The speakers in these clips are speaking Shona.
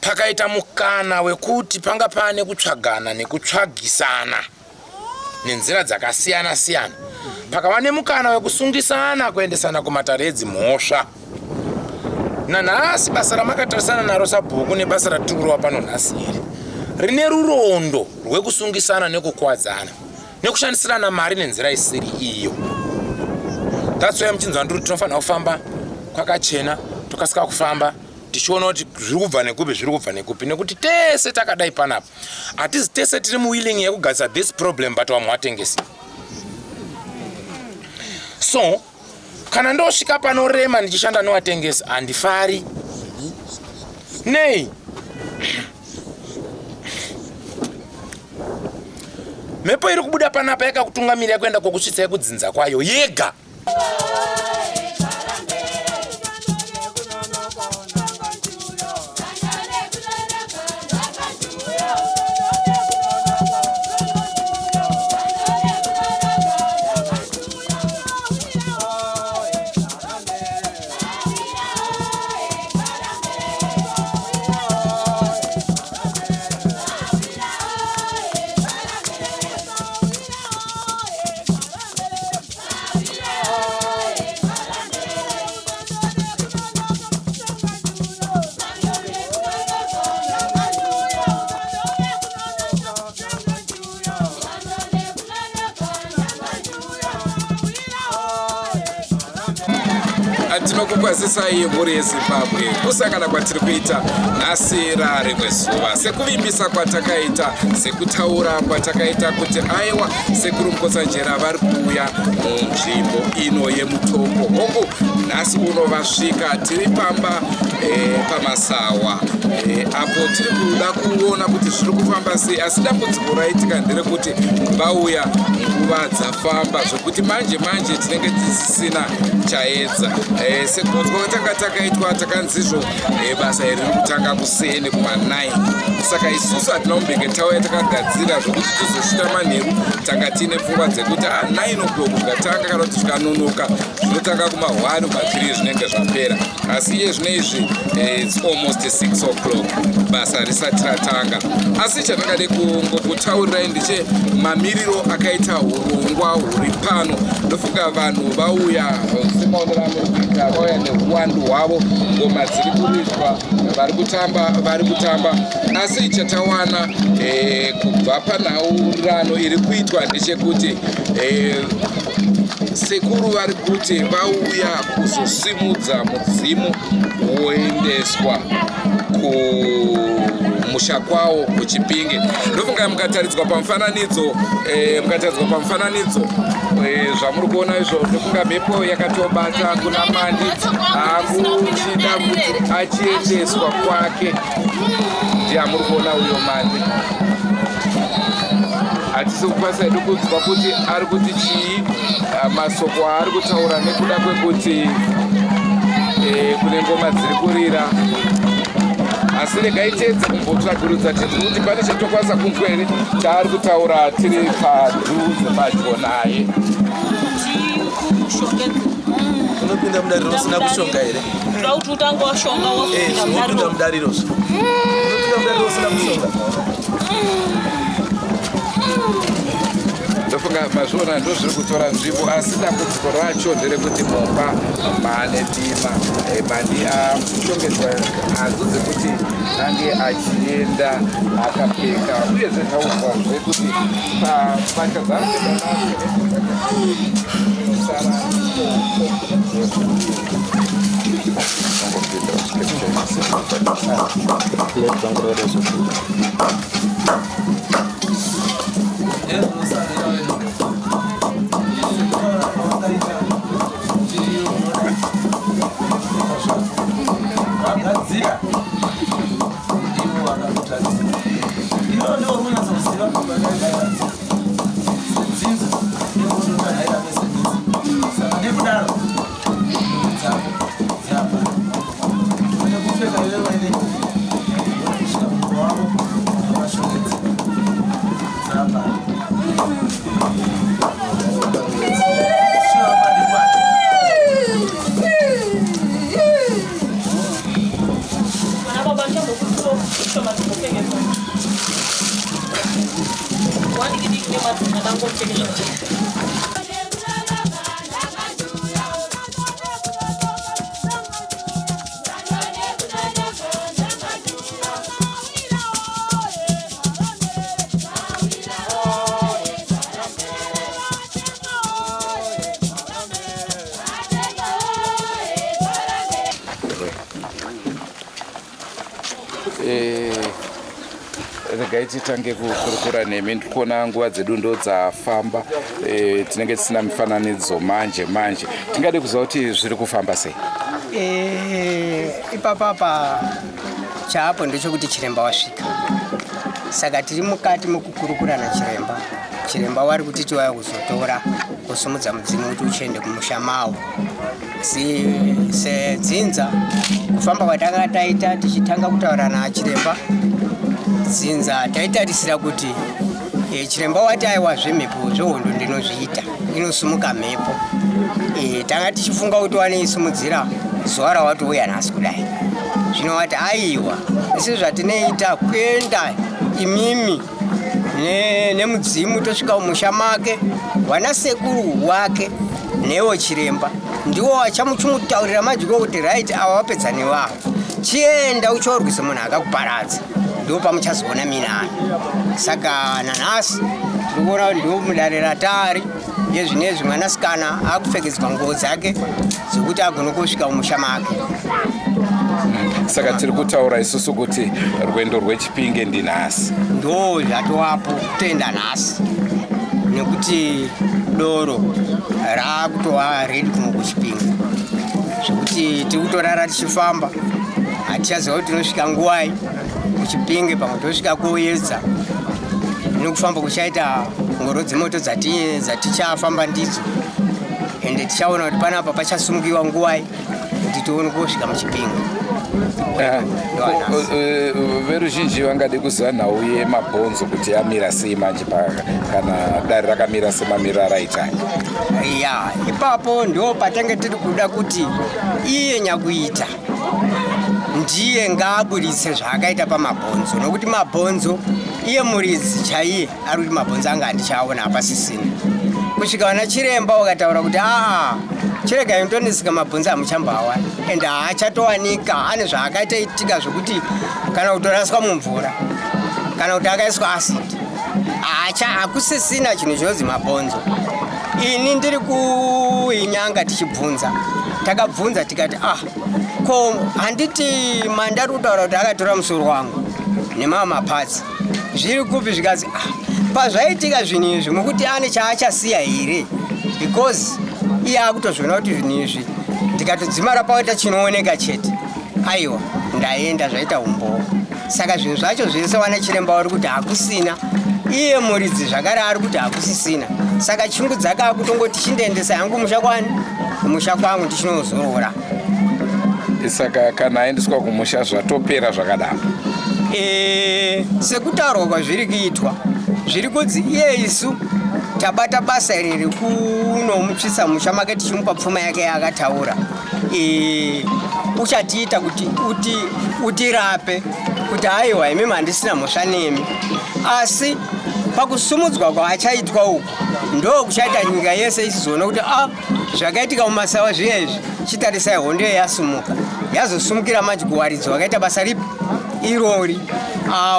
Pakaita mukana wekuti panga paane kutsvagana nekutsvagisana nenzira dzakasiyana siyana. Pakava nemukana wekusungisana kuendesana kumatare edzimhosva. Nanhasi basa ramakatarisana naro sabhuku nebasa ratiri kurova pano nhasi iri rine rurondo rwekusungisana nekukwadzana nekushandisirana mari nenzira isiri iyo. That's why muchinzwa ndiri tinofanira kufamba kwakachena, tokasika kufamba tichiona kuti zviri kubva nekupi, zviri kubva nekupi, nekuti tese takadai panapa hatizi tese tiri muwilling yekugadzisa this problem, but vamwe vatengesi. So kana ndosvika panorema ndichishanda nevatengesi handifari. Nei? Mhepo iri kubuda panapa yakakutungamirira kuenda kokusvitsai kudzinza kwayo yega. Tinokukwazisai mhuri yeZimbabwe kusangana kwatiri kuita nhasi rarimwe zuva, sekuvimbisa kwatakaita, sekutaura kwatakaita kuti aiwa, Sekuru Mukotsanjera vari kuuya munzvimbo ino yeMutoko. Hongu, nhasi uno vasvika, tiri pamba paMasawa apo tiri kuda kuona kuti zviri kufamba sei, asi dambudziko raitika nderekuti vauya nguva dzafamba zvekuti manje manje tinenge tisisina chaedza. Sekunzwa kwatanga takaitwa, takanzizvo basa iri riri kutanga kuseni kuma9, saka isusu hatina kumbenge tauya takagadzira zvokuti tizosvika manheru. Tanga tiine pfungwa dzekuti 9 o'clock zvikatanga, kana kuti zvikanonoka zvinotanga kuma1, kuma3 zvinenge zvapera, asi iye zvino izvi it's almost 6 o'clock basa risati ratanga. Asi chandingade kungokutaurirai ndeche mamiriro akaita urongwa huri pano. Ndofunga vanhu vauya semaonero amuri kuita, vauya neuwandu hwavo, ngoma dziri kuridzwa, vari kutamba, vari kutamba, asi chatawana kubva panhaurirano iri kuitwa ndechekuti sekuru vari kuti vauya kuzosimudza mudzimu woendeswa kumusha kwawo kuChipinge. Ndofunga mukataridzwa pamufananidzo, mukataridzwa pamufananidzo zvamuri kuona izvo, ndofunga mhepo yakatobata kuna Mandi akuchida kuti achiendeswa kwake. Ndiye amuri kuona uyo Mandi. Hatisi kukwanisa hedu kunzwa kuti ari kuti chii, masoko aari kutaura, nekuda kwekuti kune ngoma dziri kurira, asi regai tiedze kumbotsvagurudza tinzwe kuti pane chatokwanisa kunzwa here chaari kutaura tiri padhuze padyo naye. Unopinda mudariro usina kushonga here? Toda kuti utange washonga wozopinda mudariro. Mudariro unopinda mudariro usina kushonga? Ndofunga mazviona, ndozviri kutora nzvimbo, asi dambudziko racho nderekuti mumba maane dima. Mandi akushongedzwa hanzu dzekuti ange achienda akapfeka, uyezve taudzwa zvekuti pambatya dzaanopfeka nadzo sara. Vagadzira ivo vakakutadzira, ivo ndivo unonyatsa kuziva vagadzira sedzinza nekundotanhaira mese mese. Saka nekudaro dzako dzapa nekupfeka iwe wene kusvika mumba wako wakashongedza. Eh, regai titange kukurukura nemi ndiri kuona nguva dzedu ndo dzafamba eh, tinenge tisina mifananidzo manje manje tingade kuziva kuti zviri kufamba sei eh, ipapapa chaapo ndechekuti chiremba wasvika saka tiri mukati mekukurukura nachiremba chiremba wari kuti tiwaya kuzotora kusumudza mudzimu kuti uchiende kumusha mawo sedzinza kufamba kwatanga taita tichitanga kutaura nachiremba dzinza taitarisira kuti e, chiremba wati aiwa zvemhepo zvehondo ndinozviita inosumuka mhepo e, tanga tichifunga kuti waneisimudzira zuva rawatouya nhasi kudai zvino wati aiwa isi zvatinoita kuenda imimi nemudzimu tosvika mumusha make wana sekuru wake newo chiremba ndiwo wachamuchimutaurira madyo kuti right awa wapedza newawo chienda uchorwisa munhu akakuparadza ndipo pamuchazoona minana saka nanhasi tiri kuona kuti ndiwo mudare ratari yezvinezvi mwanasikana akupfekedzwa nguo dzake dzekuti agone kusvika mumusha make saka tiri kutaura isusu kuti rwendo rwechipinge ndinhasi ndo zvatowapo kutoenda nhasi nekuti doro raakutova redi kuno kuchipinge zvekuti tiri kutorara tichifamba hatichaziva kuti tinosvika nguwai kuchipinge pamwe tosvika koyedza nekufamba kuchaita ngoro dzemoto dzatichafamba ndidzo ende tichaona kuti panapa pachasungiwa nguwai kuti tione kusvika muchipinge eh, eh, veruzhinji vangade kuziva nhau yemabhonzo kuti yamira sei manje kana dare rakamira semamiriro araita ya ipapo ndo patange tiri kuda kuti iye nyakuita ndiye ngaaburitse zvaakaita pamabhonzo nokuti mabhonzo iye muridzi chaiye ari kuti mabhonzo anga handichaona hapasisina kusvika vana chiremba wakataura kuti aa chiregai mutoneseka mabhonzo hamuchamboawani and haachatowanika ane zvaakaita itika zvekuti kana kutoraswa mumvura kana kuti akaiswa acid hacha hakusisina chinhu chinonzi mabhonzo ini ndiri kuinyanga tichibvunza takabvunza tikati ah ko handiti mandari kutaura kuti akatora musoro wangu nemamwe mapatsi zviri kupi zvikanzi ah, pazvaitika zvinhu izvi mukuti ane chaachasiya here because iye akutozviona kuti zvinhu izvi ndikatodzimara paita chinooneka chete aiwa ndaenda zvaita umbowo saka zvinhu zvacho zvese wana chiremba vari kuti hakusina iye muridzi zvakare ari kuti hakusisina saka chungu dzake akutongoti chindiendesa hangu musha kwani kumusha kwangu ndichinozorora saka kana aendeswa kumusha zvatopera zvakadaro e, sekutaurwa kwazviri kuitwa zviri kunzi iye isu tabata basa iri rekunomutsvisa musha make tichimupa pfuma yake yaakataura e, uchatiita kuti uti utirape kuti aiwa imimi handisina mhosva nemi asi pakusumudzwa kwaachaitwa uku ndo kuchaita nyika yese isizoona kuti a ah, zvakaitika mumasawa zviya izvi chitarisai hondo yasumuka yazosumukira manje kuwaridzi wakaita basa ripi irori ah,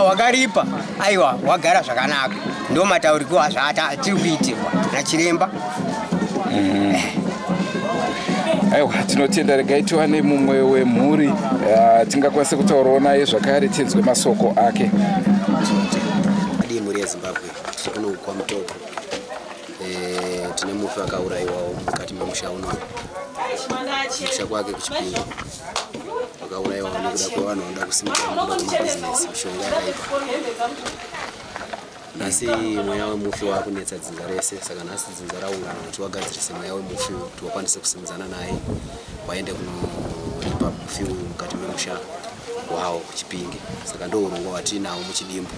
wakaripa aiwa wagara zvakanaka ndo matauriko azvaatiri kuitirwa nachiremba mm. Aiwa tinotenda regai tiwane mumwe wemhuri uh, tingakwanise kutaurawo naye zvakare tinzwe masoko ake adii mhuri yezimbabwe tiri kuno kwamutoko eh, tine mufi akaurayiwawo mukati memusha uno musha kwake kuchipingo akaurayiwawo nekuda kwevanhu vanoda kusimuka nekuda kwemabhizinesi mishonga yakaipa nhasi mweya wemufi wakunetsa dzinza rese saka nhasi dzinza raungana kuti wagadzirise mweya wemufi uyu kuti wakwanise kusimudzana naye waende kunoripa mufi uyu mukati memusha wawo kuchipinge saka ndo urongwa hwatiinawo muchidimbu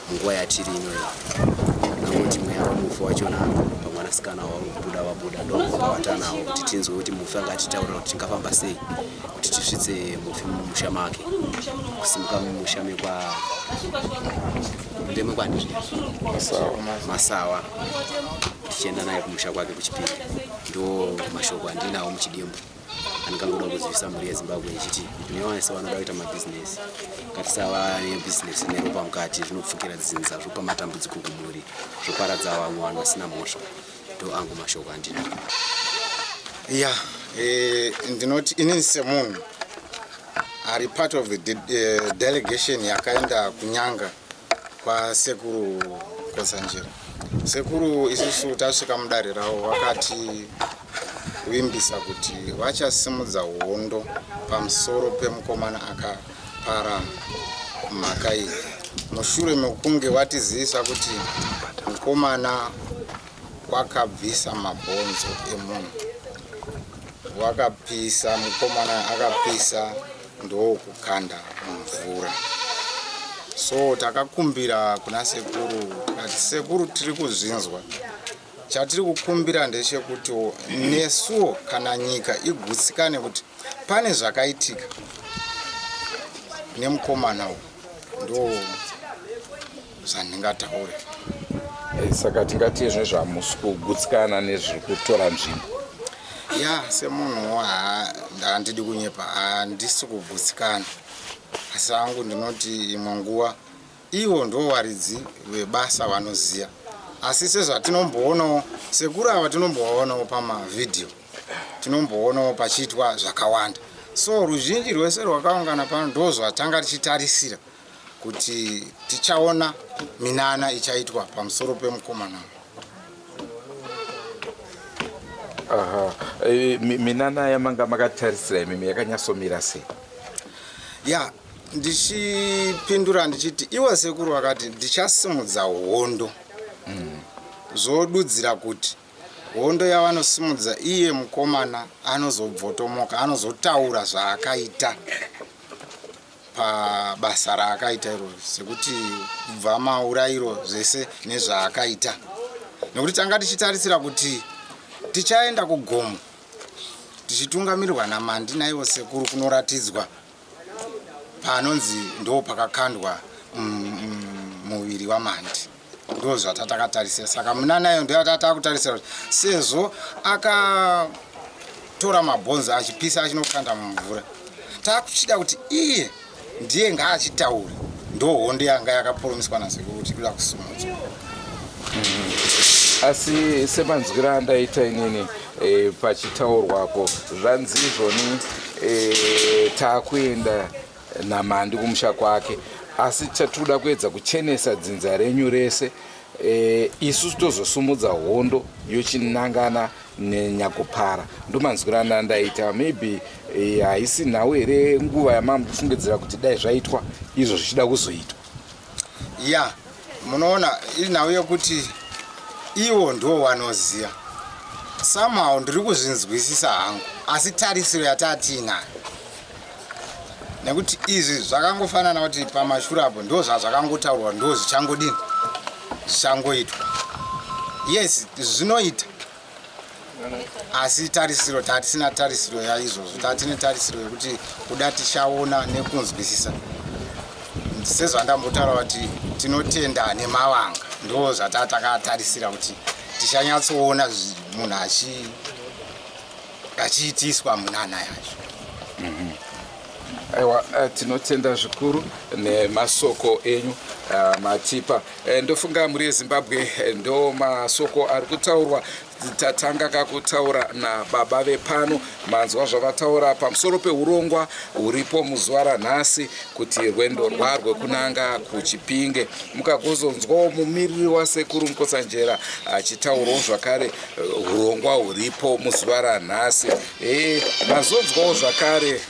munguva yatiri inoyi nangoti mweya wemufi wachona pamwana Vasikana vari kubuda vabuda ndovabatanawo kuti tinzwe kuti mufi angatitaurira kuti tingafamba sei kuti tisvitse mufi mumusha make, kusimuka mumusha mekwa ndemekwanizve Masawa tichienda naye kumusha kwake kuChipinge. Ndo mashoko andinawo muchidimbu andingangoda kuzivisa mhuri yeZimbabwe ichiti kune vese vanoda kuita mabhizinesi, ngatisava nebhizinesi neropa mukati. Zvinopfukira dzinza, zvopa matambudziko kumhuri, zvoparadza vamwe vanhu vasina mhosva. Ndo angu mashoko andinawo. Ya, ndinoti inini semunhu ari part of the delegation yakaenda kunyanga kwaSekuru Mukotsanjera, sekuru isusu tasvika mudare ravo vakati vimbisa kuti vachasimudza hondo pamusoro pemukomana akapara mhaka iyi, mushure mekunge vatizivisa kuti mukomana wakabvisa mabhonzo emunhu, wakapisa mukomana, akapisa ndokukanda mumvura. So takakumbira kuna sekuru tikati, "Sekuru, tiri kuzvinzwa. Chatiri kukumbira ndechekuti nesuwo kana nyika igutsikane kuti pane zvakaitika nemukomana uyu." Ndo zvandingataure. Saka tingati zvinhu zvamusi kugutsikana nezviri kutora nzvimbo? Ya, semunhuwo handidi kunyepa, handisi kugutsikana, asi hangu ndinoti imwe nguva ivo ndo varidzi vebasa, vanoziva. Asi sezvatinomboonawo sekuru ava, tinomboonawo pamavhidhiyo, tinomboonawo pachiitwa zvakawanda. So ruzhinji rwese rwakaungana pano ndo zvatanga tichitarisira kuti tichaona minana ichaitwa pamusoro pemukomana. Aha. Minana yamanga makatarisira imimi yakanyatsomira sei? Ya, ndichipindura ndichiti ivo sekuru vakati, "Ndichasimudza hondo." Zvodudzira kuti hondo yavanosimudza, iye mukomana anozobvotomoka, anozotaura zvaakaita pabasa raakaita iroro, sekuti kubva maurayiro zvese nezvaakaita, nekuti tanga tichitarisira kuti tichaenda kugomo tichitungamirirwa naMandi naivo sekuru kunoratidzwa panonzi ndo pakakandwa muviri waMandi. Ndo zvatakatarisira. Saka munanayo ndo yatatakutarisira kuti sezvo akatora mabhonzo achipisa achinokanda mumvura, takuchida kuti iye ndiye ngaachitaure. Ndo hondo yanga yakapromiswa nasekuru kuti kuda kusumudzwa. Asi semanzwiro andaita inini pachitaurwapo, zvanzi izvoni taakuenda naMandi kumusha kwake, asi chatinoda kuedza kuchenesa dzinza renyu rese. Isusu tozosumudza hondo yochinangana nenyakupara. Ndomanzwiro andandaita. Maybe haisi nhau here nguva yamamufungidzira kuti dai zvaitwa izvo zvichida kuzoitwa? Ya, munoona, inhau yekuti ivo ndo vanoziva. Somehow ndiri kuzvinzwisisa hangu, asi tarisiro yatatiinayo, nekuti izvi zvakangofanana kuti pamashure apo ndo zvazvakangotaurwa, ndo zvichangodini, zvichangoitwa. Yes, zvinoita, asi tarisiro tatisina tarisiro yaizvozvo. Tatine tarisiro yekuti kuda tichaona nekunzwisisa. Sezvandambotaura kuti tinotenda nemavanga, ndo zvatakatarisira kuti tichanyatsoona munhu achiitiswa munana yacho. Aiwa, tinotenda zvikuru nemasoko enyu matipa. Ndofunga mhuri yeZimbabwe, ndo masoko ari kutaurwa. Tatanga kakutaura nababa vepano, manzwa zvavataura pamusoro peurongwa huripo muzuva ranhasi kuti rwendo rwarwekunanga kuChipinge. Mukagozonzwawo mumiriri waSekuru Mukotsanjera achitaurawo zvakare urongwa huripo muzuva ranhasi. Mazonzwawo zvakare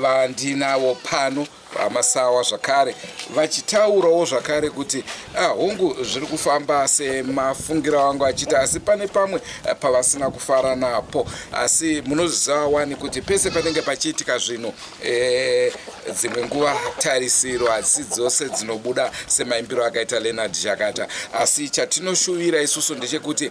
vandinavo pano vaMasawa zvakare vachitaurawo zvakare kuti hongu, zviri kufamba semafungiro angu achiita, asi pane pamwe pavasina kufara napo. Asi munozviziva wani kuti pese panenge pachiitika zvinhu. Dzimwe nguva tarisiro hadzisi dzose dzinobuda semaimbiro akaita Leonard Zhakata, asi chatinoshuvira isusu ndechekuti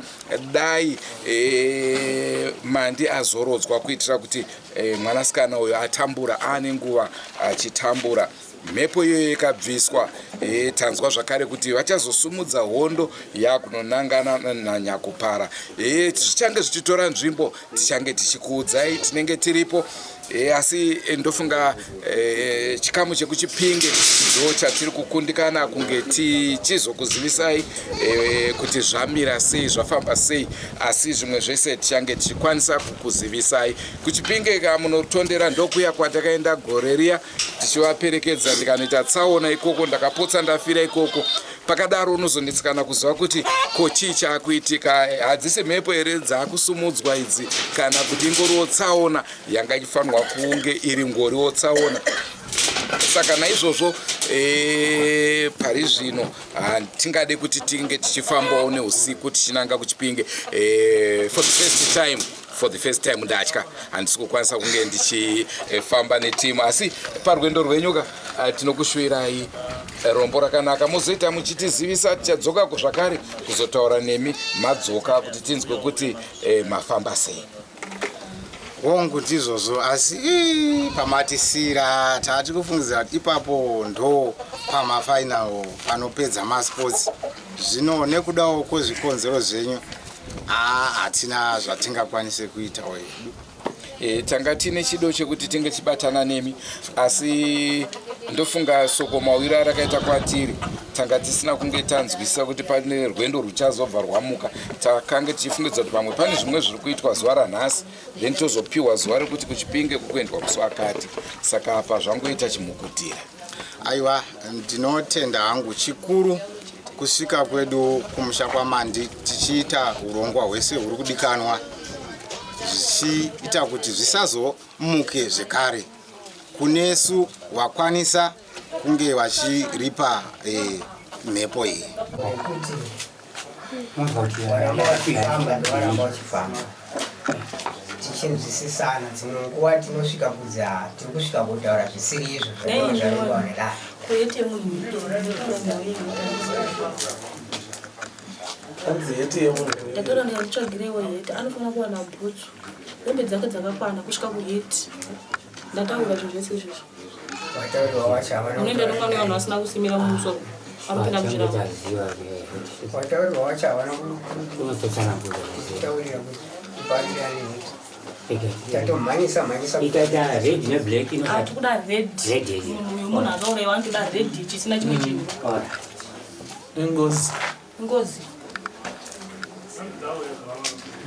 dai e, Mandi azorodzwa kuitira kuti e, mwanasikana uyo atambura aane nguva achitambura. Mhepo iyoyo ikabviswa, e, tanzwa zvakare kuti vachazosumudza hondo yakunonangana nanyakupara. E, zvichange zvichitora nzvimbo, tichange tichikuudzai, tinenge tiripo. E, asi e, ndofunga e, chikamu chekuChipinge ndo chatiri kukundikana kunge tichizokuzivisai e, kuti zvamira sei, zvafamba sei, asi zvimwe zvese tichange tichikwanisa kukuzivisai. KuChipinge ka munotondera ndokuya kwatakaenda gore riya tichivaperekedza, ndikanoita tsaona ikoko, ndakapotsa ndafira ikoko. Pakadaro unozonetsekana kuziva kuti ko chii chaakuitika, hadzisi mhepo here dzaakusumudzwa idzi kana kuti ingoriwo tsaona yanga ichifanirwa kunge iri ngoriwo tsaona. Saka naizvozvo e, pari zvino hatingade kuti tinge tichifambawo neusiku tichinanga kuChipinge. E, for the first time for the first time ndatya, handisi kukwanisa kunge ndichifamba netimu, asi parwendo rwenyuka tinokushuvirai rombo rakanaka, mozoita muchitizivisa. Tichadzoka zvakare kuzotaura nemi madzoka kuti tinzwe kuti e, mafamba sei. Hongu, ndizvozvo, asi ii, pamatisira tati kufungidzira kuti ipapo ndo pamafinal panopedza masports. Zvino nekudawo kwezvikonzero zvenyu, aa, hatina zvatingakwanise kuitawo hedu. E, tanga tine chido chekuti tinge tichibatana nemi, asi ndofunga soko mawiro arakaita kwatiri, tanga tisina kunge tanzwisisa kuti pane rwendo ruchazobva rwamuka. Takange tichifungidza kuti pamwe pane zvimwe zviri kuitwa zuva ranhasi, then tozopiwa zuva rekuti kuChipinge kukuendwa musi wakati. Saka apa zvangoita chimukutira. Aiwa, ndinotenda hangu. Chikuru kusvika kwedu kumusha kwaMandi tichiita urongwa hwese huri kudikanwa, zvichiita kuti zvisazomuke zvekare kunesu vakwanisa kunge vachiripa mhepo iyi. Waramba vachifamba, ndovaramba vachifamba tichinzwisisana. Dzimwe nguva tinosvika kudzi ha tiri kusvika kutaura zvisiri izvo zvainenge zvarongwa nedare. Kwete munhu. Hanzi heti yemunhu. Ndatora ndikamutsvagirewo heti, anofanira kuwana bhutsu, hembe dzake dzakakwana kusvika kuheti. Ndataura zvinhu zvese izvozvo. Wataurirwa wacho havana Unoenda nomwana wevanhu vasina kusimira mumusoro, vanopinda muchiramo. Wataurirwa wacho havana kutaurira kuti kuparira neheti, tatomhanyisa mhanyisa. Ikaita red neblack. Tikuda red. Red here. Munhu uyu, munhu akaurayiwa, anotoda red chisina chimwe chinhu. Ingozi. Ngozi.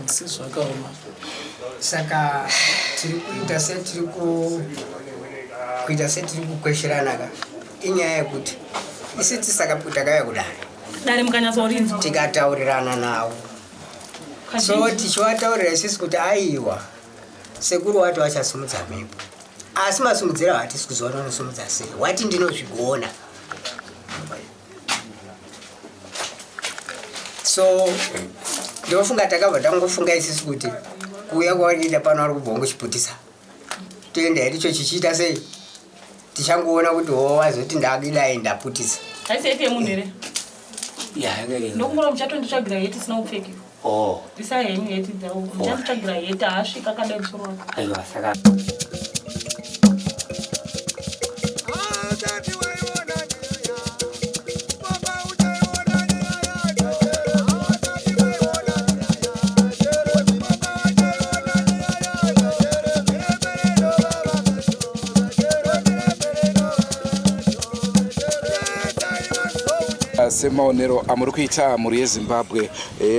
Asi zvakaoma. Saka tiri kuita setiri kuita setiri kukwesherana ka. Inyaya yekuti isi tisaka takauya kudare. Dare mukanyatsorinzwa. Tikataurirana navo, so tichivataurira isisi kuti aiwa, sekuru wati vachasimudza mhepo, asi masimudziro hatisi kuzoona unosimudza sei. Wati ndinozvigona. So ndofunga takabva tangofunga isisi kuti kuuya kwavanoita pano vari kubva vangochiputisa, toenda hedu. Cho chichiita sei, tichangoona kuti ho wazoti ndakidai ndaputisa. Haisi heti yemunhu here? Ndokumbura muchatonditsvagira heti isina kupfekiwa. Oh. Isai henyu heti dzavo, muchanditsvagira heti. Haasvika akadai musoro wake. Aiwa, saka Semaonero amuri kuita, mhuri yeZimbabwe,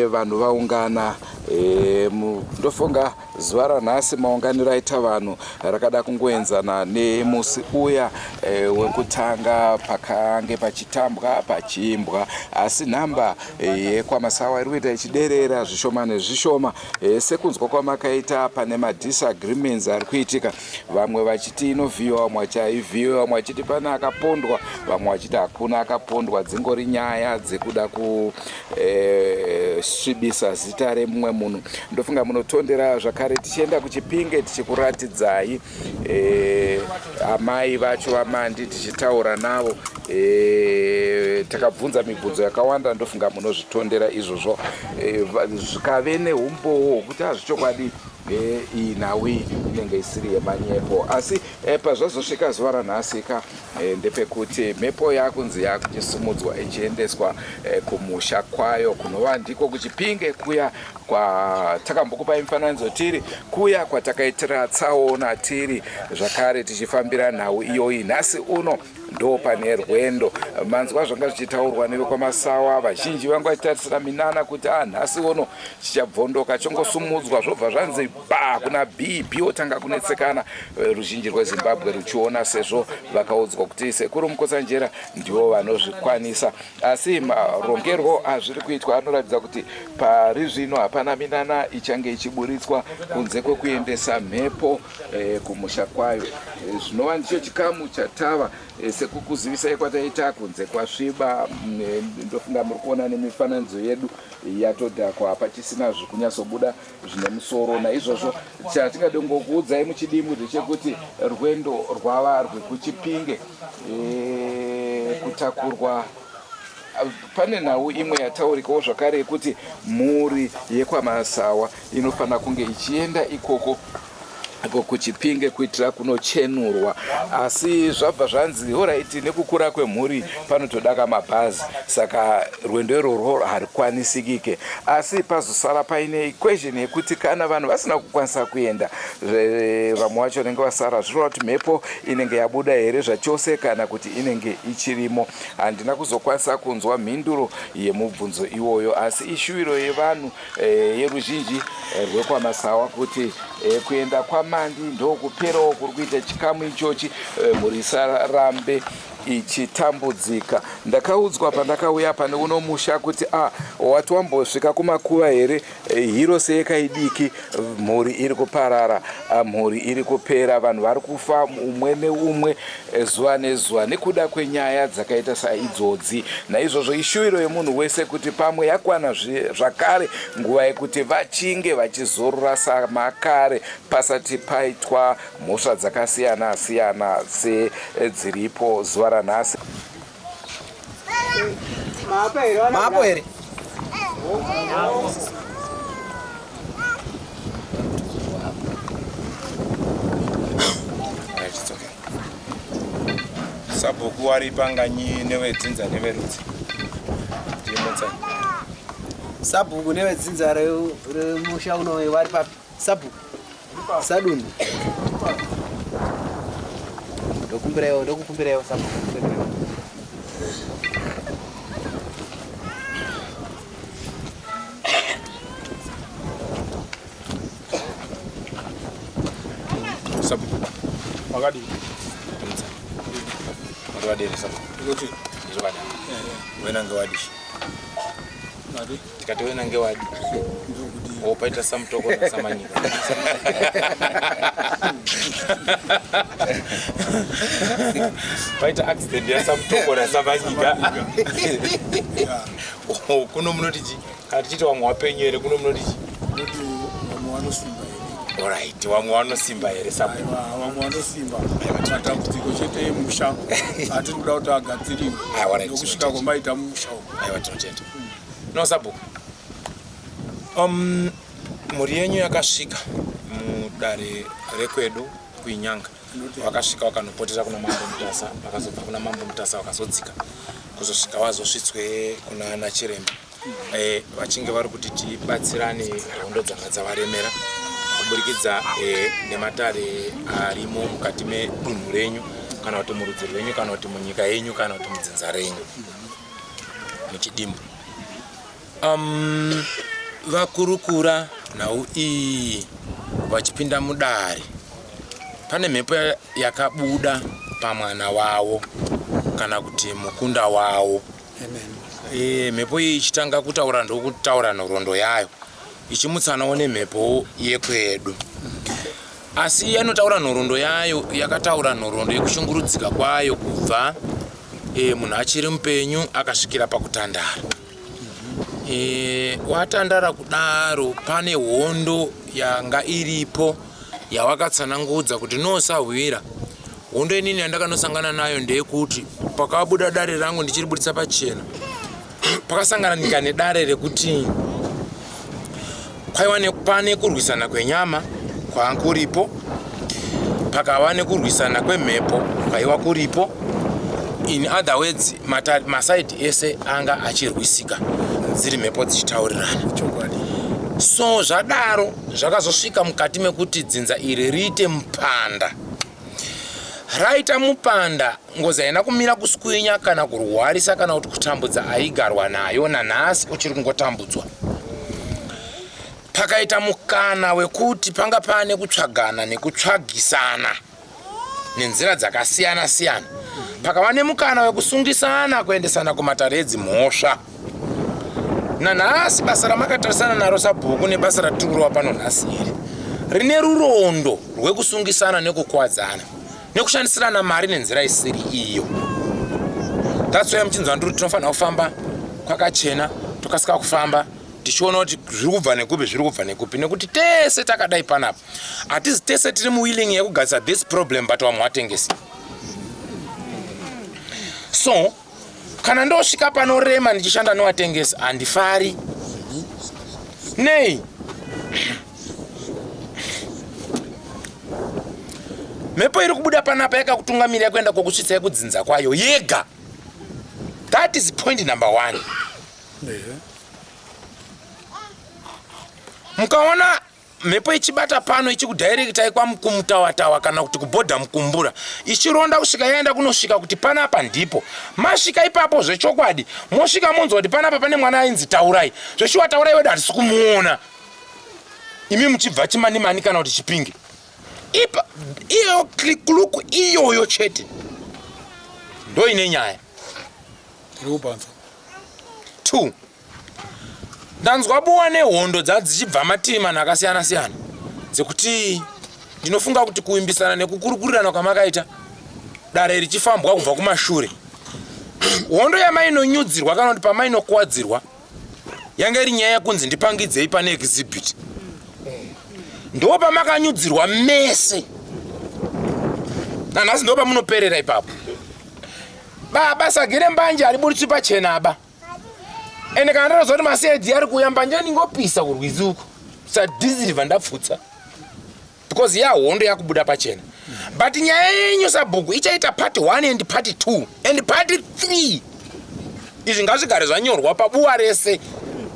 vanhu vaungana. Ndofunga zuva ranhasi maunganiro aita vanhu rakada kungoenzana nemusi uya wekutanga pakange pachitambwa pachiimbwa, asi nhamba yekwaMasawa iri kuita ichiderera zvishoma nezvishoma. Sekunzwa kwamakaita, pane madisagreements ari kuitika, vamwe vachiti inovhiyiwa, vamwe vachiti haivhiyiwe, vamwe vachiti pane akapondwa, vamwe vachiti hakuna akapondwa. Dzingori nyaya dzekuda kusvibisa zita remumwe munhu. Ndofunga munotondera zvakare. zvakare tichienda kuChipinge tichikuratidzai e, amai vacho vaMandi tichitaura navo e, takabvunza mibvunzo yakawanda ndofunga munozvitondera izvozvo e, zvikave neumbowo hwekuti hazvichokwadi e, iyi nhau iyi inenge isiri yemanyepo asi e, pazvazosvika zuva ranhasi ka e, ndepekuti mhepo yakunzi yakuchisumudzwa ichiendeswa e, kumusha kwayo kunova ndiko kuChipinge kuya kwatakambokupai mifananidzo tiri kuya kwatakaitira tsaona tiri zvakare tichifambira nhau iyoyi nhasi uno ndo pane rwendo manzwa zvanga zvichitaurwa nevekwaMasawa vazhinji vanga vachitarisira minana kuti a ah, nhasi uno chichabvondoka chongosumudzwa zvobva zvanzi ba kuna b b otanga kunetsekana eh, ruzhinji rweZimbabwe ruchiona sezvo vakaudzwa kuti sekuru Mukotsanjera ndivo vanozvikwanisa asi marongerwo azviri kuitwa anoratidza kuti pari zvino hapana minana ichange ichiburitswa kunze kwekuendesa mhepo eh, kumusha kwayo eh, zvinova ndicho chikamu chatava eh, sekukuzivisai kwataita kunze kwasviba mm, eh, ndofunga muri kuona nemifananidzo yedu yatodhakwa hapachisina zvikunyatsobuda zvine musoro naizvozvo chatingade kungokuudzai muchidimbu ndechekuti rwendo rwava rwekuChipinge e, kutakurwa pane nhau imwe yataurikawo zvakare yekuti mhuri yekwaMasawa inofanira kunge ichienda ikoko kuChipinge kuitira kunochenurwa asi zvabva zvanzi alright nekukura kwemhuri panotodaka mabhazi saka rwendo irworwo harikwanisikike asi pazosara paine equation yekuti kana vanhu vasina kukwanisa kuenda vamwe vacho vanenge vasara zvirova kuti mhepo inenge yabuda here zvachose kana kuti inenge ichirimo handina kuzokwanisa kunzwa mhinduro yemubvunzo iwoyo asi ishuviro yevanhu eh, yeruzhinji eh, rwekwaMasawa kuti eh, kuenda kwaMandi ndokuperawo kuri kuita chikamu ichochi mhuri isarambe ichitambudzika ndakaudzwa pandakauya pane uno musha kuti a ah, wati wambosvika kumakuva here hiro seyekaidiki mhuri iri kuparara ah, mhuri iri kupera vanhu vari kufa umwe neumwe zuva nezuva nekuda kwenyaya dzakaita saidzodzi naizvozvo ishuviro yemunhu wese kuti pamwe yakwana zvakare nguva yekuti vachinge vachizorora samakare pasati paitwa mhosva dzakasiyana siyana sedziripo zuva ranhasi Mapo here? Right, it's okay. Sabhuku wari panganyi nevedzinza neverudzi. Ndimutsa. Sabhuku nevedzinza remusha uno vari papi? Sabhuku. Sadunhu. Ndokumbirayo, ndokukumbirayo sabhuku. Sabhuku. Makadii? Ndimutsa. Muri vadere sabhuku. Ndikuti Ndizvokada. Wena ngewadishi. mari Tikati wena ngewadi. ndikuti Wopaita samutoko nasamanyika. Paita accident yasamutoko nasamanyika. Oh, kuno munoti chi? Kana tichiti wamwe wapenyu here kuno munoti chi? ndoti vamwe vanosimba here? Alright, wamwe wanosimba here sabhuku? Aiwa, vamwe vanosimba. Matambudziko chete emusha atiri kuda kuti agadziriwe Aiwa, right, nokusvika tinotenda. kwamaita mumusha umu. Aiwa tinotenda. No sabhuku. Mhuri yenyu yakasvika mudare rekwedu kuInyanga. Vakasvika vakanopotera kuna Mambo Mutasa, vakazobva kuna Mambo Mutasa vakazodzika kuzosvika vazosvitswe kuna ana chiremba. Eh, vachinge vari kuti tibatsirane hondo dzanga dzavaremera kuburikidza eh, nematare arimo mukati medunhu renyu kana kuti murudzi rwenyu kana kuti munyika yenyu kana kuti mudzinza renyu muchidimbu vakurukura nhau iyi vachipinda mudare pane mhepo yakabuda pamwana wavo kana kuti mukunda wavo e, mhepo iyi ichitanga kutaura ndokutaura nhoroondo yayo ichimutsanawo nemhepo yekwedu asi yanotaura nhoroondo yayo yakataura nhoroondo yekushungurudzika kwayo kubva e, munhu achiri mupenyu akasvikira pakutandara e, watandara kudaro pane hondo yanga iripo yawakatsanangudza kuti no sahwira hondo inini yandakanosangana nayo ndeyekuti pakabuda dare rangu ndichiribudisa pachena pakasangananika nedare rekuti kwaiva pane kurwisana kwenyama kwankuripo pakava nekurwisana kwemhepo kwaiva kuripo in other words masaidi ese anga achirwisika dziri mhepo dzichitaurirana. So zvadaro zvakazosvika mukati mekuti dzinza iri riite mupanda. Raita mupanda ngozi haina kumira kuswinya kana kurwarisa kana kuti kutambudza aigarwa nayo nanhasi uchiri kungotambudzwa. Pakaita mukana wekuti panga paane kutsvagana nekutsvagisana nenzira dzakasiyana siyana. Pakava nemukana wekusungisana kuendesana kumatare edzimhosva. Nanhasi basa ramakatarisana naro sabhuku nebasa ratiri kurova pano nhasi iri rine rurondo rwekusungisana nekukwadzana nekushandisirana mari nenzira isiri iyo. That's why muchinzwa ndiri tinofanira kufamba kwakachena, tokasika kufamba tichiona kuti zviri kubva nekupi, zviri kubva nekupi, nekuti tese takadai panapa hatizi tese tiri muwilling yekugadzisa this problem, but vamwe vatengesi. So kana ndosvika panorema ndichishanda nevatengesi handifari. Nei? Mhepo iri kubuda panapa yakakutungamirira kuenda kokusvitsa kudzinza kwayo yega. That is point number 1. Mukaona mhepo ichibata pano ichikudhairekitai kwamukumutawatawa kana kuti kubhodha mukumbura ichironda kusvika yaenda kunosvika kuti panapa ndipo masvika ipapo zvechokwadi mosvika monzwa kuti panapa pane mwana ainzi Taurai. Zveshuwa Taurai wedu hatisi kumuona imi muchibva Chimanimani kana kuti Chipinge. Ipa iyo klikuluku iyoyo chete ndoine nyaya. 2 ndanzwa buwa nehondo dzadzichibva mativi mana akasiyana siyana dzekuti ndinofunga kuti kuvimbisana nekukurukurirana kwamakaita dare richifambwa kubva kumashure hondo yamainonyudzirwa kana kuti pamainokuwadzirwa yanga iri nyaya yekunzi ndipangidzei pane exhibit ndo pamakanyudzirwa mese nanhasi ndo pamunoperera ipapo. Baba sagire mbanje hariburitswi pachena ba. Ende kana ndatoziva kuti masedhi ari kuuya mbanje ndingopisa kurwizi uko. Sadhiziri ndapfutsa. Because ya hondo yakubuda pachena. But nyaya yenyu sabhuku ichaita part 1 and part 2 and part 3. Izvi ngazvigare zvanyorwa pabuwa rese.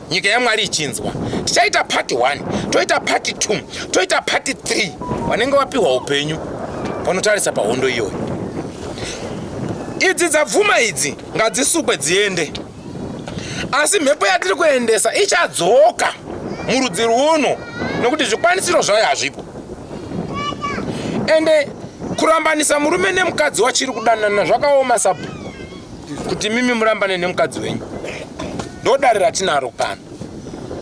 Nyika yaMwari ichinzwa. Tichaita part 1, toita part 2, toita part 3. Vanenge vapiwa upenyu vanotarisa pahondo iyoyo. Idzi dzabvuma idzi ngadzisukwe dziende. Asi mhepo yatiri kuendesa ichadzoka murudzi rwuno nekuti zvikwanisiro zvayo hazvipo. Ende kurambanisa murume nemukadzi wachiri kudanana zvakaoma sabhuku kuti mimi murambane nemukadzi wenyu. Ndodare ratinaro pano.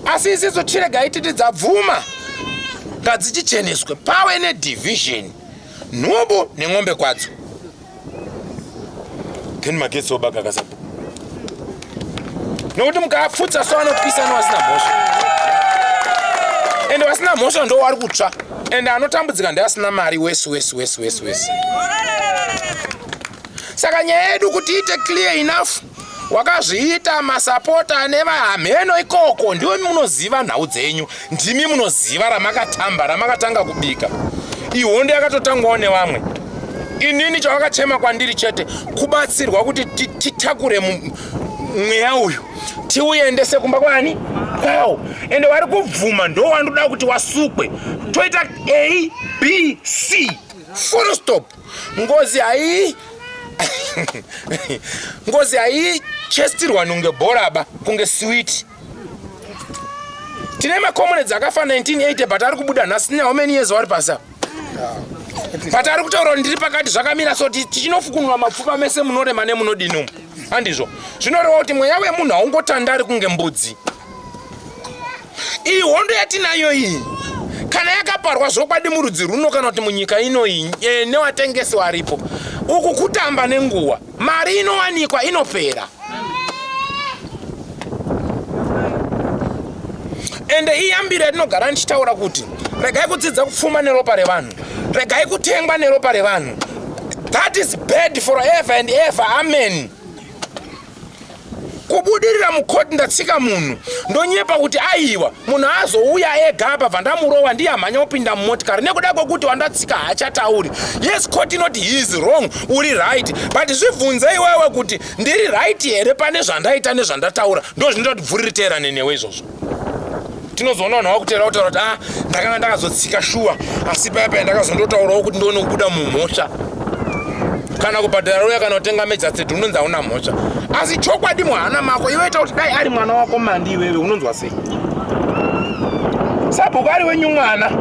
Asi isisu chiregai titi dzabvuma ngadzichicheneswe pawe nedivision nhubu nen'ombe kwadzo. Then magetsi obaka kasabhuku. Nokuti mukapfutsa so anopisa newasina mhosva. Ende vasina mhosva ndo wari kutsva. Ende anotambudzika ndeasina mari wesi wesi wesi wesi wesi. Saka nyaya yedu kuti iite clear enough, wakazviita masapota nevahamheno ikoko, ndiwe munoziva nhau dzenyu, ndimi munoziva ramakatamba ramakatanga kubika. Ihondo yakatotangwawo nevamwe. Inini chawakachema kwandiri chete kubatsirwa kuti titakure mweya uyu tiuendese kumba kwani kwawo. Ende wari kubvuma ndo wandoda kuti wasukwe. Toita A B C full stop. Ngozi hai ngozi haichestirwa nunge bhora ba kunge sweet. Tine makomunedzi akafa 1980 but ari kubuda nhasi. How many years wari pasi apa? But ari kutaura kuti ndiri pakati zvakamira so tichinofukunura mapfupa mese munorema nemunodini umu. Handizvo zvinoreva kuti mweya wemunhu haungotandari kunge mbudzi. Iyi hondo yatinayo iyi kana yakaparwa zvokwadi murudzi runo kana kuti munyika ino iyi newatengesi waripo, uku kutamba nenguva. Mari inowanikwa inopera. Ende iyambiro yatinogara ndichitaura kuti Regai kudzidza kupfuma neropa revanhu. Regai kutengwa neropa revanhu. That is bad forever and ever. Amen. Kubudirira mukoti ndatsika munhu ndonyepa kuti aiwa munhu azouya ega apa bva ndamurova ndiye amhanya kupinda mumotikari nekuda kwekuti wandatsika haachatauri. Yes, court inoti he is wrong, uri right, but zvibvunze iwewe kuti ndiri right here pane zvandaita nezvandataura. Ndo zvinoita kuti bvuri riteerane newe izvozvo. Tinozoona vanhu vakuteera kutaura kuti ah, ndakanga ndakazotsika shuwa, asi paya paya ndakazondotaurawo kuti ndione kubuda mumhosva kana kubhadhara uya kana kutenga mejaseti unonzi hauna mhosva, asi chokwadi muhana mako iwe ita kuti dai ari mwana wako mandi iwewe unonzwa sei? Sabhuku ari wenyu mwana,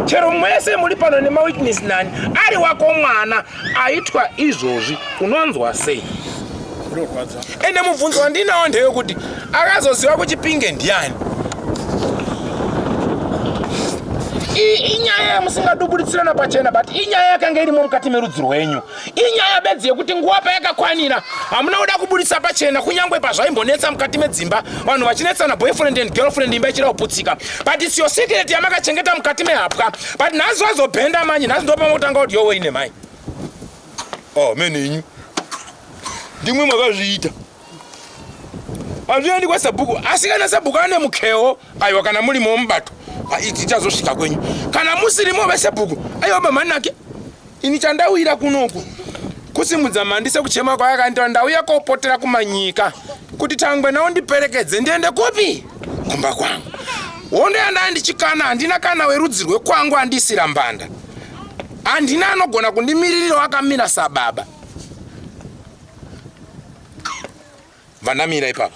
chero mwese muri pano nemawitness nani, ari wako mwana aitwa izvozvi unonzwa sei? Ende mubvunzo wandinawo ndewekuti akazoziva kuChipinge ndiani? Inyaya yamusingadubuditsirana pachena, but inyaya yakanga irimo mukati merudzi rwenyu. Inyaya bedzi yekuti nguva payakakwanira hamuna kuda kubuditsa pachena, kunyange pazvaimbonetsa mukati medzimba, vanhu vachinetsana boyfriend and girlfriend, imba ichida kuputsika, but it's your secret yamakachengeta mukati mehapwa. But nhasi wazobhenda manje, nhasi ndopamokutanga kuti yowe ine mai oh menenyu ndimwe makazviita. Hazviendi kwasabhuku, asi kana sabhuku ane mukewo, aiwa, kana murimo mubato tichazosvika kwenyu. Kana musirimo vesebhuku, aiwa, bamanake ini chandawira kunoku kusimudza mandi sekuchema kwayakandiita, ndauya kopotera kumanyika kuti tangwe nawo ndiperekedze ndiende kupi kumba kwangu. Hondo yandaa ndichikana, handina kana werudzi rwekwangu andisira mbanda, handina anogona kundimiririra akamira sababa vandamira ipapo.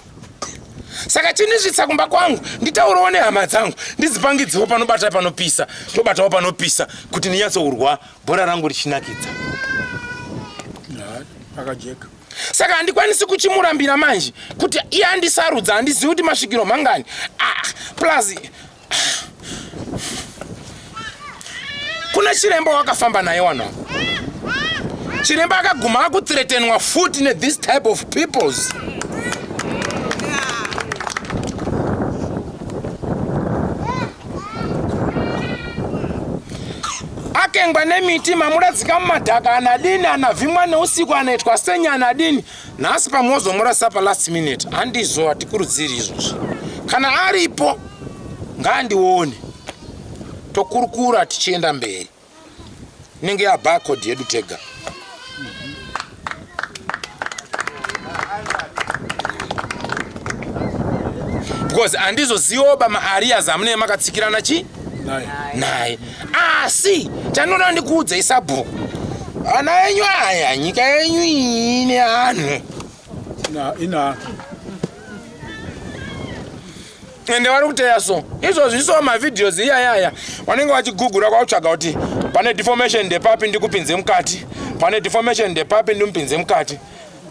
Saka chindisvitsa kumba kwangu nditaurewo nehama dzangu, ndidzipangidziwo panobata panopisa, tobatawo panopisa kuti ndinyatsourwa bhora rangu richinakidza. Akajeka. Saka handikwanisi kuchimurambira manje kuti iye andisarudza, handizivi kuti masvikiro mangani. Ah, plus kuna chiremba wakafamba naye wanhu, chiremba akaguma akuthreatenwa futi nethis type of peoples. Akengwa nemiti, mamuradzika mumadhaka, anadini, anavhimwa neusiku, anoitwa senya, anadini. Nhasi pamwozomurasa palast minute, handizvo, hatikurudziri izvozvo. Kana aripo ngaandione, tokurukura tichienda mberi, inenge yabarcode yedu tega, because handizozivawo bamaarias amunenge makatsikirana chi naye. Asi chandinoda ndikuudzei sabhuku, ana enyu aya, nyika yenyu iyi ine anhu. Ina Ende vari kuteya, so izvozvi so mavideos iyayaya vanenge vachigugura kwakutsvaga kuti pane deformation ndepapi ndikupinze mukati, pane deformation ndepapi ndimupinze mukati.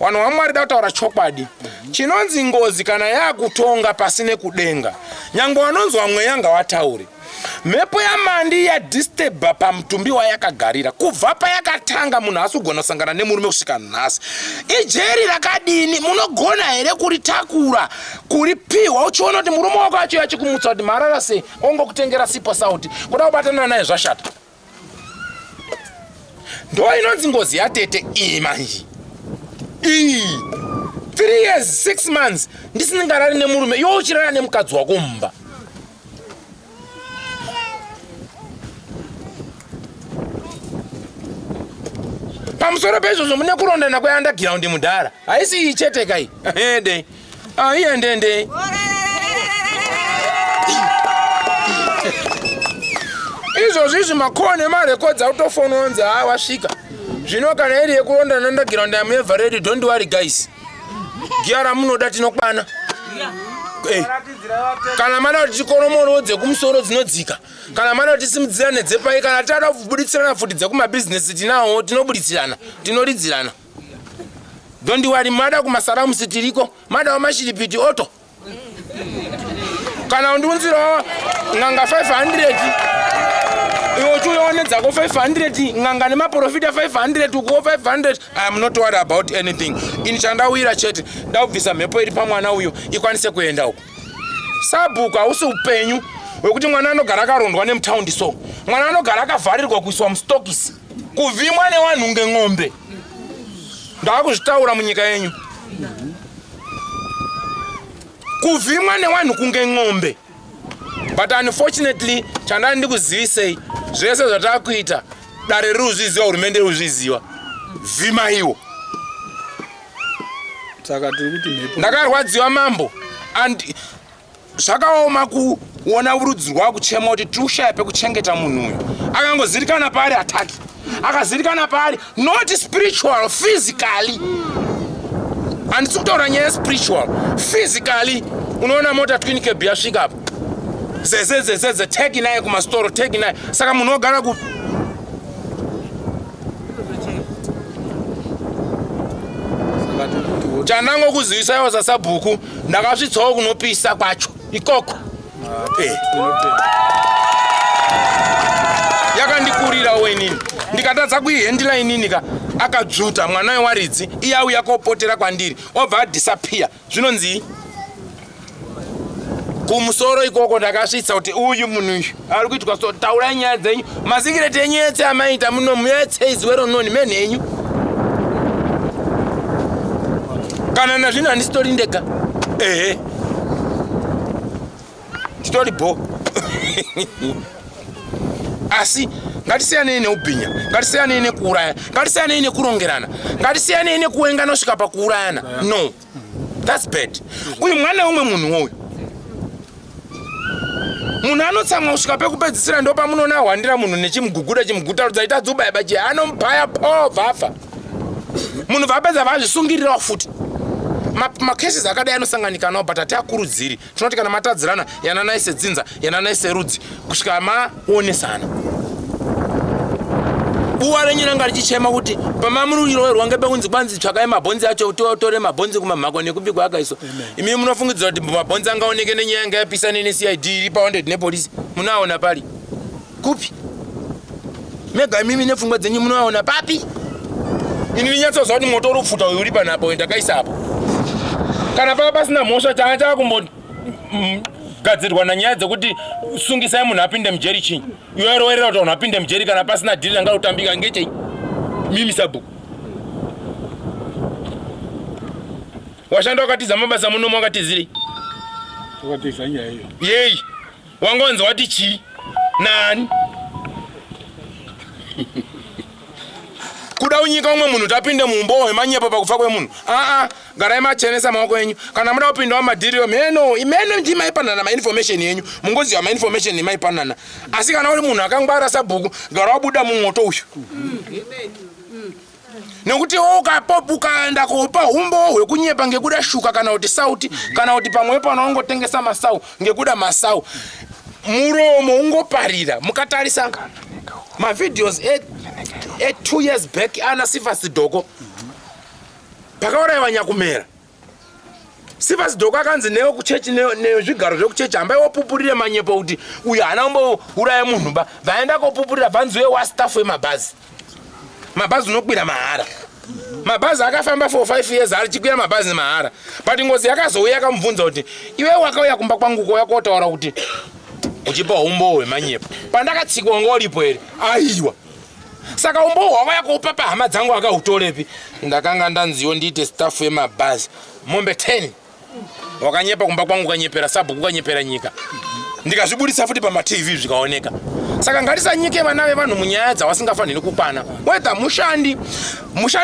Vanhu vaMwari, da kutaura chokwadi, chinonzi ngozi kana yakutonga pasine kudenga, nyange vanonzwa mweya ngawataure. Mhepo yamandi yadisturba pamutumbi wayakagarira kubva payakatanga, munhu haasi kugona kusangana nemurume kusvika nhasi. Ijeri rakadini? Munogona here kuritakura, kuripiwa uchiona kuti murume wako achiuya achikumutsa kuti marara sei, ongokutengera sipo sauti, kuda kubatana naye zvashata? Ndo inonzi ngozi yatete iyi manje iyi. 3 years 6 months ndisingarari nemurume, iwe uchirara nemukadzi wako mumba. Pamusoro peizvozvo mune kurondana kweunderground mudhara, haisi iyi chete kai ede aiendende izvozvo izvi. Makoni emarekodzi autofonwa onzi haa wasvika. Zvino kana iri yekurondana underground, am ever ready. Don't worry guys, giya ramunoda tinokwana. Kana mada kuti tikoromorowo dzekumusoro dzinodzika, kana mada kuti tisimudzirane dzepai, kana tada kubuditsirana futi dzekumabhizinesi tinawo, tinobuditsirana, tinoridzirana. Don't worry. Mada kumasaramusi tiriko, madawo mashiripiti oto, kana undiunzirawo n'anga 500, iwe uchiuyawo nedzako 500 n'anga nemaprofita 500, ukuwo 500. I am not worried about anything. Ini chandawira chete, ndakubvisa mhepo iri pamwana uyo ikwanise kuenda uko. Sabhuku, hausi upenyu hwekuti mwana anogara akarondwa nemutaundi, so Mwana anogara akavharirwa kuiswa mustokisi, kuvhimwa newanhu ngen'ombe. Ndakuzvitaura munyika yenyu. Kuvhimwa newanhu kunge n'ombe. But unfortunately chandani ndikuzivisei zvese zvatakuita dare riri kuzviziva hurumende iri kuzviziva. Vhima iwo. Saka tiri kuti mhepo. Ndakarwadziwa mambo and zvakaoma kuona rudzi rwakuchema kuti tiri kushaya pekuchengeta munhu uyu. Akangozirikana paari ataki. Akazirikana paari not spiritual physically. Handisi kutaura nyaya spiritual physically. Unoona mota twin cab yasvika apa. Zeze zeze teki naye kumastoro teki naye. Saka munhu ogara kupi? Chandangokuzivisaiwo sasabhuku ndakasvitsawo kunopisa kwacho ikoko. Eh. Yakandikurirawo inini ndikatadza kuihendila inini ka akadzvuta mwana wewaridzi iye auya kopotera kwandiri obva adisappear zvinonzii kumusoro ikoko ndakasvitsa kuti uyu munhu uyu ari kuitwa so taurai nyaya dzenyu masikireti enyu etse amaita muno muyetse izwe rononi menhu enyu kana nazvino handisitori ndega ehe titori bho asi ngatisiyanei neubhinya ngatisiyanei nekuuraya ngatisiyanei nekurongerana ngatisiyanei nekuwenga nosvika pakuurayana no That's bad. Uyu mwana umwe munhu uyu. Munhu anotsamwa kusvika pekupedzisira ndopamunoona ahwandira munhu nechimuguguda chimuguta rudza ita dzubaya bachi anomubaya po bvafa. Munhu vapedza vazvisungirirawo futi. Macases ma akadai anosanganika nawo but hatiakurudziri. Tinoti kana matadzirana yananai sedzinza yananai serudzi kusvika maonesana. Buwa renyu ranga richichema kuti pamamuriroerwa ngepekunzi kwanzi tsvakai mabhonzi acho totore mabhonzi kumamhako nekupi kwaakaiswa. Imi munofungidzira kuti mabhonzi angaoneke nenyaya yanga yapisa neCID iri pa100 nepolisi munoaona pari kupi? Mega imimi nepfungwa dzenyu munoaona papi? Ini ndinyatsoziva kuti moto uri kupfuta uyu uri panapo ndakaisa apo. Kana pava pasina mhosva changa chava kumbogadzirwa nanyaya dzekuti sungisai munhu apinde mujeri chinyi. Iwe rowerera kuti vanhu vapinde mujeri kana pasina dhiri ranga rotambika ngechei? Mimi sabhuku. Washanda wakatiza mabasa muno wakatizirei? Wakatiza nyaya iyo. Yei. Wangonzi wati chii? Nani? Kuda unyika umwe munhu tapinde muumbowo hwemanyepo pakufa kwemunhu. Aa, garai machenesa maoko enyu. Kana muda kupindawo madhiriyo mheno, imene ndimaipanana mainformation yenyu. Mungoziva mainformation nemaipanana. Asi kana uri munhu akangwara sabhuku, gara wabuda mumoto uyu. Nekuti ukaenda kopa umbowo hwekunyepa ngekuda shuka kana kuti sauti kana kuti pamwe pano ungotengesa masau ngekuda masau muromo ungoparira. Mukatarisa mavideos e 2 years back ana Sifas Doko pakaurayiwa Nyakumera. Sifas Doko akanzi newe kuchechi nezvigaro zvekuchechi hambai wopupurire manyepo kuti uyu haana kumbouraya munhu ba. Vaenda kopupurira bvanzi uye wastaff wemabhazi. Mabhazi unokwira mahara. Mabhazi akafamba for 5 years achikwira mabhazi mahara. But ngozi yakazouya yakamubvunza kuti iwe wakauya kumba kwangu kuuya kotaura kuti uchipa umbowo hwemanyepo. Pandakatsikwa wanga uripo here? Aiwa. Saka umbowo hwakauya kuupa pahama dzangu akautorepi? Ndakanga ndanziwo ndiite staff yemabhazi. Mombe 10. Wakanyepa kumba kwangu, ukanyepera sabhuku, ukanyepera nyika. Ndikazvibudisa futi pamaTV zvikaoneka. Saka ngatisanyike vana vevanhu munyaya dzawasingafaniri kukwana. Whether mushandi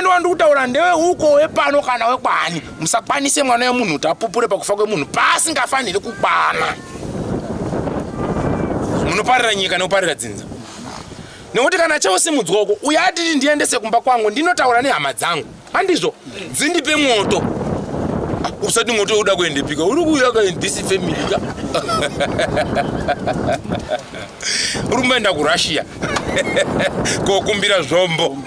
wandiri kutaura ndewe uko wepano kana wekwaani, musakwanise mwana wemunhu kuti apupure pakufa kwemunhu paasingafaniri kukwana. Munoparira nyika nekuparira dzinza. Nekuti kana chausimudzwa uko, uyo atiti ndiendese kumba kwangu, ndinotaura nehama dzangu. Handizvo, dzindipe mwoto. Usati mwoto uda kuendepika, uri kuuya ka in this family ka. Uri kumboenda kuRussia kokumbira zvombo.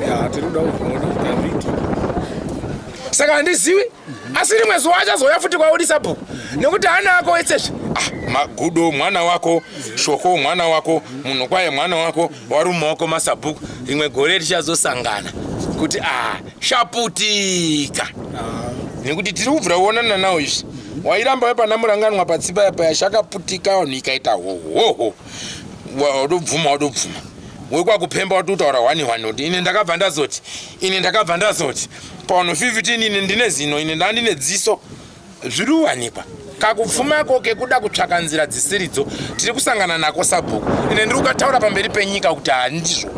Ya, tiri kuda kuzviona kuti hazviiti. Saka handizivi, asi rimwe zuva achazouya futi kwauri sabhuku nekuti hana ako etsezve. Magudo mwana wako, shoko mwana wako, munhu kwaye mwana wako, wari mumaoko masabhuku. Rimwe gore tichazosangana kuti shaputika. Nekuti tiri kubvira kuonana nawo izvi. Wairamba wepana muranganwa patsipa yapa yashakaputika vanhu ikaita hohoho. Wadobvuma wadobvuma. Wekwakupemba watutaura hwani hwani kuti ine ndakabva ndazoti ine ndakabva ndazoti pavanhu 15 ine ndine zino ine ndandine dziso zviri kuwanikwa kakupfumako kekuda kutsvaka nzira dzisiridzo tiri kusangana nako sabhuku ine ndiri kukataura pamberi penyika kuti handizvo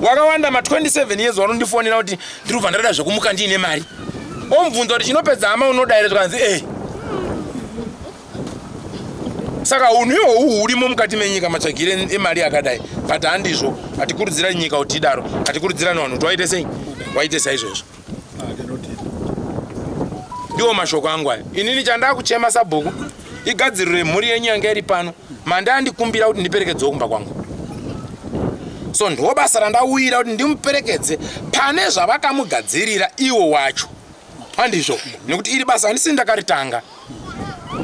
wakawanda ma 27 years wanondifonera kuti ndiri kubva ndada zvekumuka ndiine mari omubvunza kuti chinopedza hama unoda here zvikanzi e saka unhu ihwohwu hurimo mukati menyika matsvagire emari akadai but handizvo hatikurudzira nyika kuti idaro hatikurudzirani vanhu kuti waite sei waite saizvozvo ndiwo mashoko angu ayo inini chandakuchema sabhuku igadziriro yemhuri yenyu yanga iri pano mandandikumbira kuti ndiperekedzewo kumba kwangu so ndo basa randauyira kuti ndimuperekedze pane zvavakamugadzirira iwo wacho handizvo nekuti iri basa handisi ndakaritanga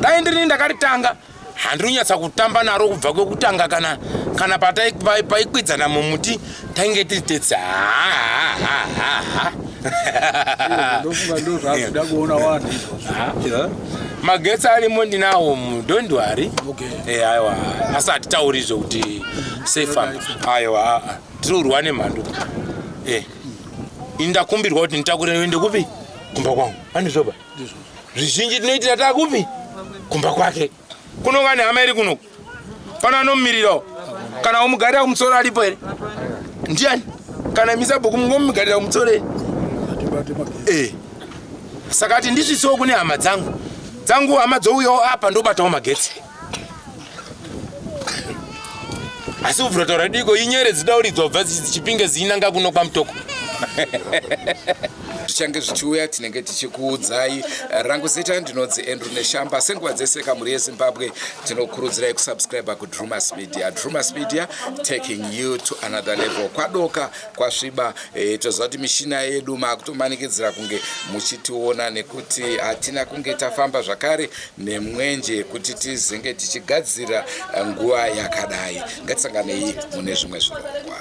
dai ndirini ndakaritanga handiri kunyatsa kutamba naro kubva kwekutanga kana kana paikwidzana mumuti tainge tiri tetsi magetsi arimo ndinawo don't worry eh, aiwa asi hatitauri izvo kuti sefamba aiwa tiri kurwa nemhandu eh. ini ndakumbirwa kuti nditakure uende kupi kumba kwangu andizvoba zvizhinji tinoitira takupi kumba kwake kunonga nehama iri kunoku pano anomumirirawo kana umugarira kumutsoro aripo here ndiani kana misabhuku mungomugarira kumutsoro here eh. saka ati ndisvisewo kune hama dzangu dzangu hama dzouyawo apa ndobatawo magetsi asi kubvira taura diko inyere dzidauridzwa kubva dzichipinge dziinanga kuno kwamutoko zvichange zvichiuya tinenge tichikuudzai. Rangu zita ndinonzi Andrew Neshamba. Senguva dzese kamhuri yeZimbabwe tinokurudzirai kusubscribe kuDrumas Media. Drumas Media taking you to another level. Kwadoka kwasviba e, toziva kuti mishina yedu makutomanikidzira kunge muchitiona nekuti hatina kunge tafamba zvakare nemwenje kuti tizenge tichigadzira nguva yakadai. Ngatisanganei mune zvimwe zvirongwa.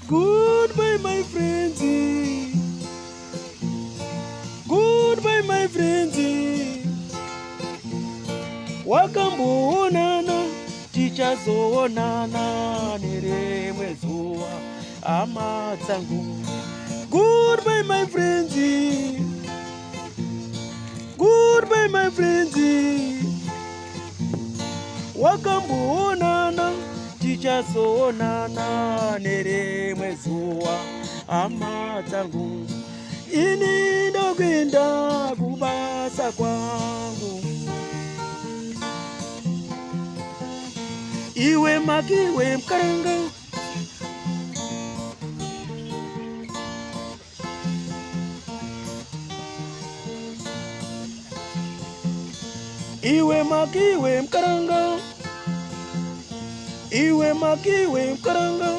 Goodbye, my friends. Goodbye, my friends. Wakamboonana, tichazoonana nerimwe zuva, hama dzangu. Goodbye, my friends. Goodbye, my friends. Wakamboonana, tichazoonana nerimwe zuva, hama dzangu. Ini ndokuenda kubasa kwangu. Iwe makiwe mkaranga. Iwe makiwe mkaranga. Iwe makiwe mkaranga.